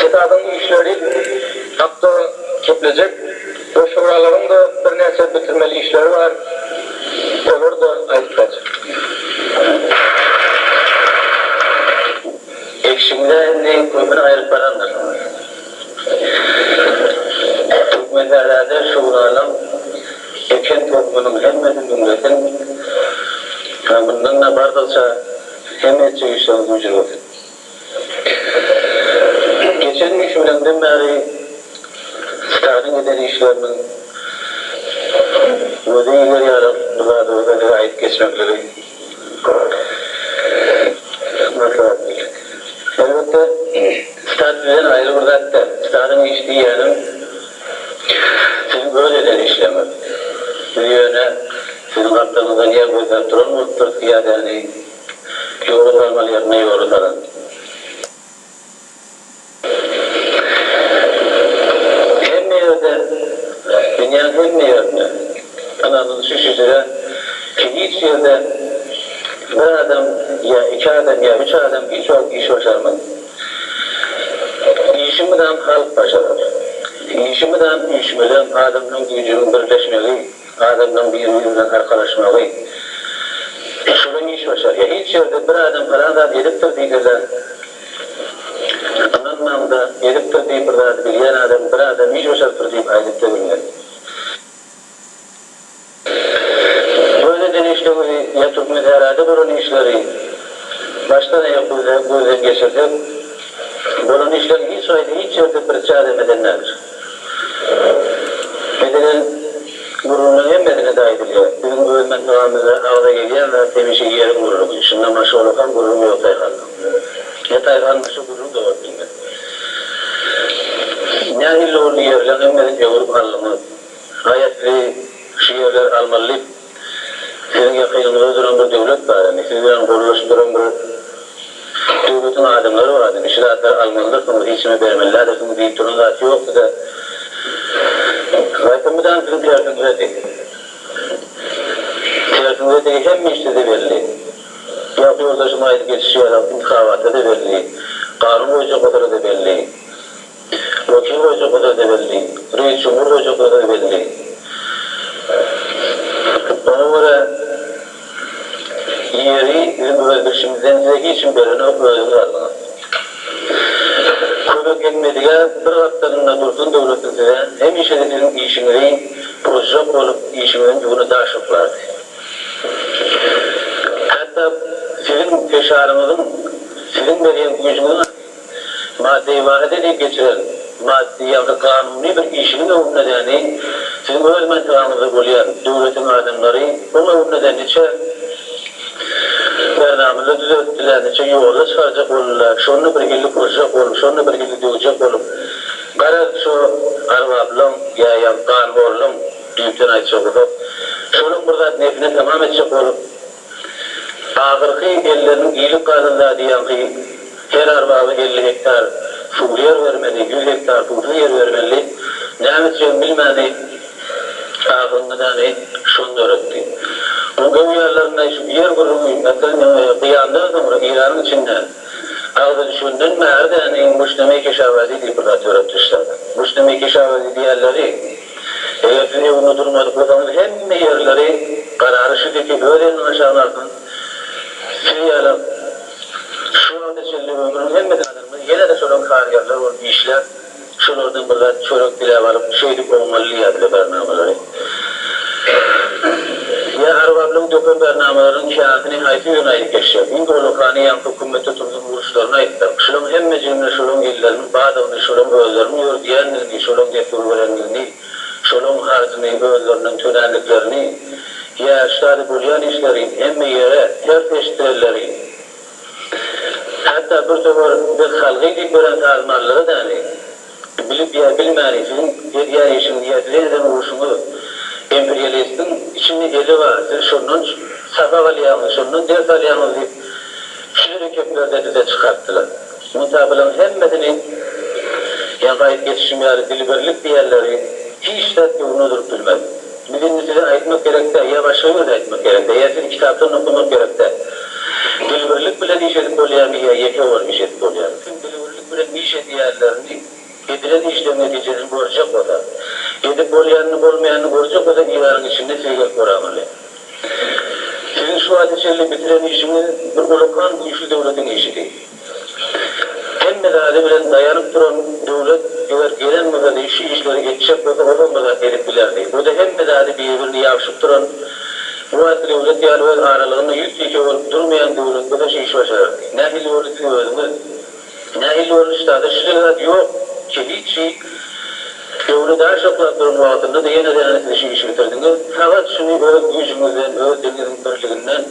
Setadyň işleri hakda geplejek we şuralaryň-da birnäçe bitirmeli işleri bar, olary-da aýdyp berjek. Ekşiňde indi köpüni aýryp barandyr. Türkmensährada şuralaň eken tohumynyň hemmesi müňlesin we mundan-da bardygyça hemme etjek işleriň güýji bolsun. Geçen üýşmeleňden bäri Stalyň eden işleriniň göze iler ýaly bir zady bolsa size aýdyp geçmekligi maslahat bildik. Elbetde, Stat bizden aýry bir zat däl. Stalyň işi diýýänim siziň öz eden işleriňiz. Biz ýöne siziň gapdalyňyzdan ýa gözläp duran bolupdyrys ýa-da Ýola salmaly ýerine ýola salan. Hemme ýerde, dünýäň hemme ýerinde ynanylyşy şüjre ki hiç ýerde bir adam ýa iki adam ýa üç adam hiç wagt iş başarmaz. Işi mydam halk başarar. Işi mydam üýşmeleň, adamlaň güýjüniň birleşmegi. Adamlaň biri-biri bilen arkalaşmagy. Şulam iş başarýar. Hiç ýerde bir adam pylan zat edipdir diýseler, ynanmaň-da, edipdir diýip bir zady bilýän adam bir adam iş başarypdyr diýip aýdyp-da bilmez. Öz eden işleriňizi ýa Türkmensährada bolan işleri başdan-aýak gözden geçirsek, bolan işleriň hiç haýsy hiç ýerde birje adam eden däldir. Edilen gürrüňleň hemmesine-de aýdylýar. Biziň öz myntygamyzda agza gelýän zat hemişe ýeriň gürrüňi. Şunda maşgalakan gürrüň ýok daýhanda. Ýa daýhan başga gürrüň-de bolup bilmez. Nähili boldy ýerleň hemmesini öwrüp aldyňyz. Aýat sizi şu ýerleri almaly diýip siziň ýakynyňyzda duran bir döwlet bar indi. Siz bilen gollaşyp duran bir Döwletiň adamlary bar indi, şu zatlary almalydyrsyňyz, hiç kime bermeli däldirsiňiz diýip duran zat ýok size. Gaýtam mydam siziň tersiňizedi. Tersiňizedigi hemme iş size belli. Ýagty ýoldaşymyň aýdyp geçişi ýaly intihabatda-da belli, kanun goýjak bolsalar-da belli. Wekil goýjak bolsa-da belli, reis jumhur goýjak bolsa-da belli. Oňa görä, ýeri biziň öz bilşimizden size hiç kim berenok, özüňiz aldyňyz. Kömek etmedige bir gapdalynda dursun döwletiň size hemişe-de siziň işiňizi bozjak bolup, işiňiziň ýügüne daş oklardy. Hatda siziň peşaryňyzyň, siziň berýän güýjüňiziň Maddy wada diýip geçiren maddy ýagny kanuny bir işiniň öwrünedäni siziň öz mentegaňyzda bolýan döwletiň adamlary oň öwrünede niçe bernamalar düzetdiler niçe ýolla çykarjak boldular şonda bir hilli purjak bolup şonda bir hilli döwjek bolup garaz şo arbablaň ýa ýa ganhorlaň düýpden aýtjak bolsak şolaň bir zat nepine tamam etjek bolup Ahyrky elleriniň iýlip galan zady ýaňky her arbaba 50 hektar suwly ýer bermeli, 100 hektar suwsuz ýer bermeli, näme etjegini bilmäni ahyrynda däni şony döretdi. Oň öň ýanlarynda şu ýer gürrüňi, meselem, gyýandan soňra Eýranyň içinde agza düşenden bäri däni Muşneme Keşawazi diýip bir zat döretdi ştada. Muşneme Keşawazi diýenleri Eger siz öňünde durmadyk bolsaňyz hemme ýerleri karary şu deki öz eliniň aşagyna alsyn. Siz ýaly şu wagta çenli ömrüniň hemmesini adamlar ýene-de şolaň karýerleri bolup işläp şolardan bir zat çörek diläp alyp şeýdip oňmaly diýýärdiler barnamalary. Ýa arbablyň döken barnamalarynyň käsini haýsy birini aýdyp geçjek. Iň dolakany ýaňky kümmetde turzuň uruşlaryny aýtsak, şulaň hemmejiginde şolaň elleriniň bardygyny, şolaň özleriniň ýördýändigini, şolaň destur berendigini, şolaň harjyny özlerinden tölänliklerini, ýa şu zady bolýan işleri hemme ýere ters eşitdirenleri, hatda bir topar biz halgy diýip beren sazmanlary däni, Bilip ýa bilmäni siziň edýän işiňiz ýa size eden urşuňyz imperialistiň içinde eli bar, siz şondan sapak alýaňyz, şondan ders alýaňyz diýip şu hereketlerde size çykartdylar. Muntapylaryň hemmesini ýaňky aýdyp geçişim ýaly dilbirlik diýenleri hiç zat öňünde durup bilmez. Biz indi size aýtmak gerek däl, ýa başga birine aýtmak gerek däl, ýa siz kitapdan okamak gerek däl. Dilbirlik bilen iş edip bolýarmy ýa ýeke bolup iş edip bolýarmy? Kim dilbirlik bilen iş edýänlerini edilen işleň netijesini görjek bolsa, edip bolýanyny bolmaýanyny görjek bolsa Iranyň içinde size gelip göramaly. Siziň şu wagta çenli bitiren işiňiz bir ulakan güýçli döwletiň işidi. Hemme zady bilen daýanyp duran döwlet eger gelen bolsady şu işleri etjek bolsa olam bir zat edip bilerdi. O-da hemme zady biri-birini ýabşyp duran bu wagtky döwlet ýaly öz aralygynda ýüz teke bolup durmaýan döwlet bolsa şu işi başarardy. Nähili boldy siz özüňiz Nähili boldy ştada şüle zat ýok ki hiç hiç Döwlet aş oklap duran wagtynda-da ýene-de ene siz şu işi bitirdiňiz. Sagat şuny öz güýjüňizden, öz diliňiziň birliginden,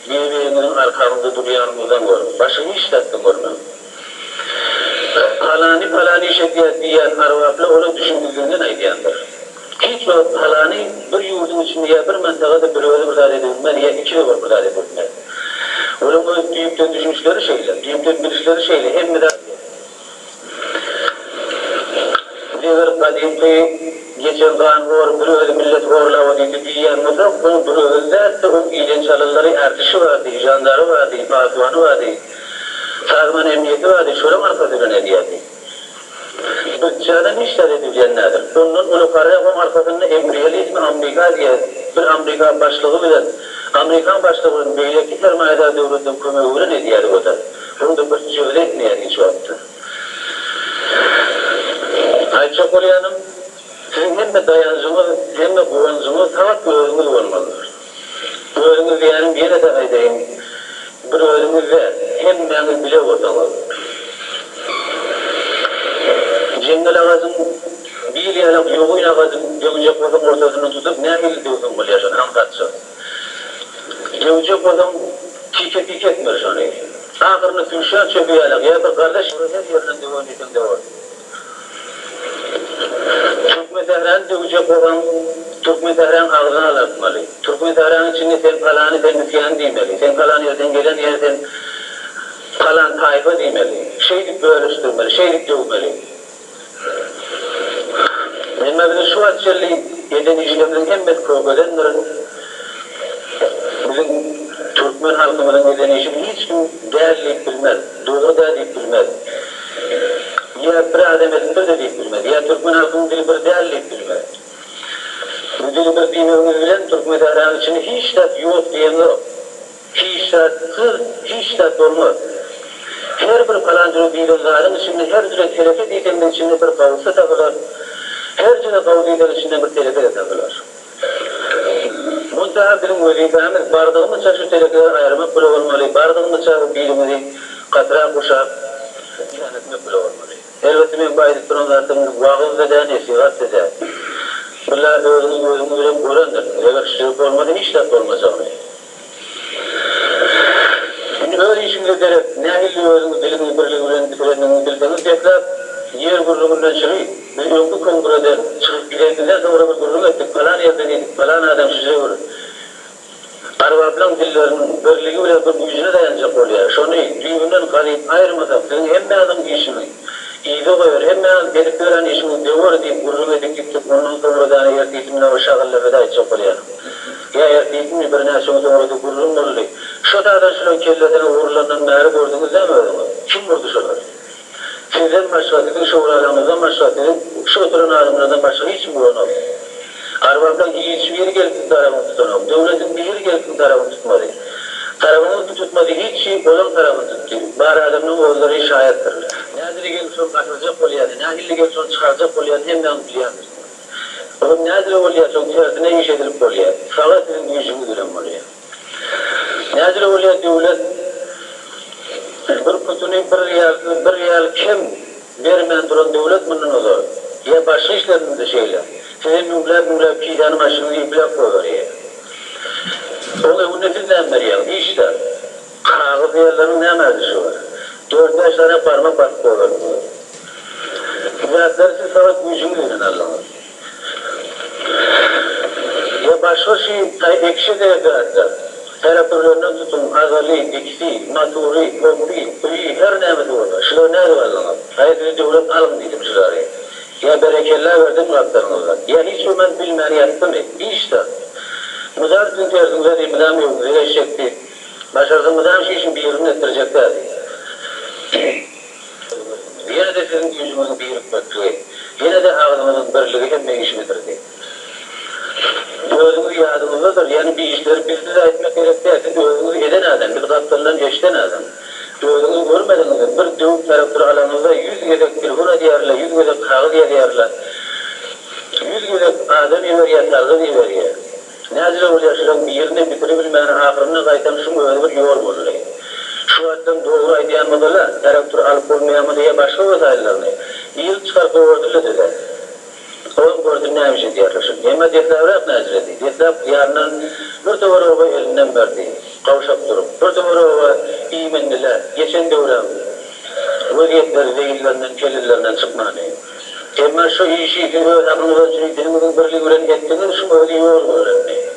bir-biriňiziň arkaňyzda durýanyňyzdan görüň. Başga hiç zatdan görmäň. Palany palan iş edýär diýýän arbaplar ola düşünmezliginden aýdýandyr. Hiç wagt palany bir ýurduň içinde ýa bir mantagada bir özi bir zat edibilmez ýa ikide bolup bir zat edibilmez. Olaň öz düýpden düşünişleri şeýle, düýpden bilişleri şeýle, hemme zat Eger gadymky geçen ganhor bir özi milleti horlap otyrdy diýýän bolsak, oň bir özi däldi, oň iýlen çalanlary ärtişi bardy, žandary bardy, pasbany bardy, sazman emniýeti bardy, şolaň arkasy bilen edýärdi. Bütjäden hiç zat edilýän däldir. Ondan uly-garrak oň arkasynda imperializmi Amrika diýen bir Amrika başlygy bilen, Amrikan başlygy bilen beýleki sermaýadar döwletleriň kömegi bilen edýärdi o-da. Ony-da bir jöwza etmeýärdi hiç wagtda. Aýtjak bolýanym, siziň hemme daýanjyňyz, hemme guwanjyňyz faqat özüňiz bolmalydyr. Özüňiz diýýänim ýene-de aýdaýyn, bir özüňiz däl, hemmäňiz bile bolsaňyz. Jeňňel agajyň bil ýalak ýogyn agajyň döwjek bolsaň ortasyndan tutup nähili döwseň bolýar şony aňsatja. Döwjek bolsaň tike-tike etmeli şony. Ahyrynda süşän çöpi ýalak ýa bir gardaş her ýerinden döwen diýseň-de bor. Türkmensährany döwjek bolsaň, Türkmensähraň agzyny alartmaly. Türkmensähraň içinde sen palany, sen müsýany diýmeli. Sen palan ýerden gelen ýa sen palan taýpa diýmeli. Şeýdip bölüşdirmeli, şeýdip döwmeli. Emma biziň şu wagt çenli eden işlerimiziň hemmesi kökedendir. Biziň türkmen halkymyzyň eden işini hiç kim däl diýip bilmez, dogry däl diýip bilmez. Ýa bir adam edipdir-de diýip bilmez. Ýa türkmen halkynyň dili bir däl diýip bilmez. Bu dili bir diýmegiňiz bilen Türkmensähranyň içinde hiç zat ýok diýeňzok. Hiç zatsyz hiç zat bolmaz. Her bir palan jüre diýlen zadyň içinde her jüre teleke diýseňde içinde bir gawusy tapylar. Her jüre gawy diýseň içinden bir teleke-de tapylar. Muntaha biziň wezipämiz bardygymyzça şu telekeleri aýyrmak bile bolmaly, bardygymyzça bilimizi gatyrak guşap känetmek bile bolmaly. Elbetde meň bu aýdyp duran zatlarym wagyz-da däl, nesihat-da däl. Billa özüňiz gözüňiz bilen görendirsiňiz. Eger şeýle bolmasa hiç zat bolmajagyny. Indi öz işiňize derek, nähili özüňiz diliňizi birligi bilen bitirendigiňizi bilseňiz deslap, ýer gürrüňinden çygy, biz öňki kongreden çykyp gidenimizden soňra bir gürrüň etdik, palan ýerde diýdik, palan adam şije bir arbaplaň dilleriniň birligi bilen bir güýjüne daýanjak bolýar, şony düýbünden gazyp aýyrmasak, siziň hemmäňiziň işiňiz yza goýar, hemmäňiz edip ýören işiňiz döwer diýip gürrüň edip gitdik, ondan soňra däne ertesi mine bir şagyllefede aýtjak bolýanym. Ýa ertirmi, birnäçe gün soňrasy gürrüň boldy. Şo taýdan şulaň kellesine urlandan bäri gördüňiz dämi özüňiz? Kim urdy şolary? Sizden başga, siziň şöwralaňyzdan başga, siziň şu oturan adamlardan başga hiç kim uranok. Arbaplaň hiç biri gelip siziň tarapyňyzy tutanok. Döwletiň biri gelip siziň tarapyňyzy tutmady. Tarapyňyzy tutmady hiç kim, olaň tarapyny tutdy. Bar adamlaň özleri şaýatdyr. Nädili gelip şony gaçyrjak bolýany, nähilli gelip şony çykarjak bolýany hemmäňiz bilýändirsiňiz. Olam nädire bolýar, şoň tersine iş edilip bolýar. Saga siziň güýjüňiz bilen bolýar. Nädire bolýar döwlet bir putuny bir riýalsyz bir riýal kem bermän duran döwlet mundan ozal. Ýa başga işlerinde-de şeýle. Size müňläp müňläp piýdäni maşynyňyzy ýükläp goýberýär. Oň öňünde siz näme berýäňiz? Hiç zat. Kagyz diýenleriň näme ädişi bar? Dört-bäş sany barmak basyp goýberdiňiz. Bu zatlary siz faqat güýjüňiz bilen aldyňyz. Ýa başga şu ekişe gerek zatlar. Traktorlaryndan tutuň, azaly, dikisi, motory, pompy, guýy, her nämesi bolsa, şulary nädip aldyňyz? Haýa size döwlet alyň diýdimi şulary? Ýa berekella berdimi gapdalyňyzdan? Ýa hiç bolman bilmän ýatdymy? Hiç zat. Mydam siziň tersiňize diýip, mydam öňüňize geçjekdi. Başarsa mydam şu işiň birini etdirjek däl. Ýene-de siziň güýjüňiziň birikmekligi, ýene-de agzyňyzyň birligi hemme işi bitirdi. Özüňiz ýadyňyzdadyr, ýagny bi işleri biz size aýtmak gerek däl, siz özüňiz eden adam, biz gapdaldan eşiden adam. Özüňiz görmediňizmi, bir döwük taraktor alaňyzda ýüz gezek telefon edýärler, ýüz gezek kagyz ýazýarlar, ýüz gezek adam iberýär, sargyt iberýär. Näjele bolýar şulaň birini bitiribilmän ahyrynda gaýtam şuň özi bir ýol boldy. Şu wagtdan dogry aýdýan bolsala, taraktor alyp bolmaýamydy ýa başga wesaýyllaryny, biri çykaryp goýberdiledede. Olam görsün näme iş edýärler şun. Emma deslabrak näjiledi. Deslap ýanyndan bir töweregoba elinden berdi. Gawşap durup. Bir töweregoba iýmendiler. Geçen döwrem wezýetleri zeýillerinden kellelerinden çykmady. Emma şu işi siz öz hakyňyza üçin diliňiziň birligi bilen etdiňiz, şuň özi ýol görendi.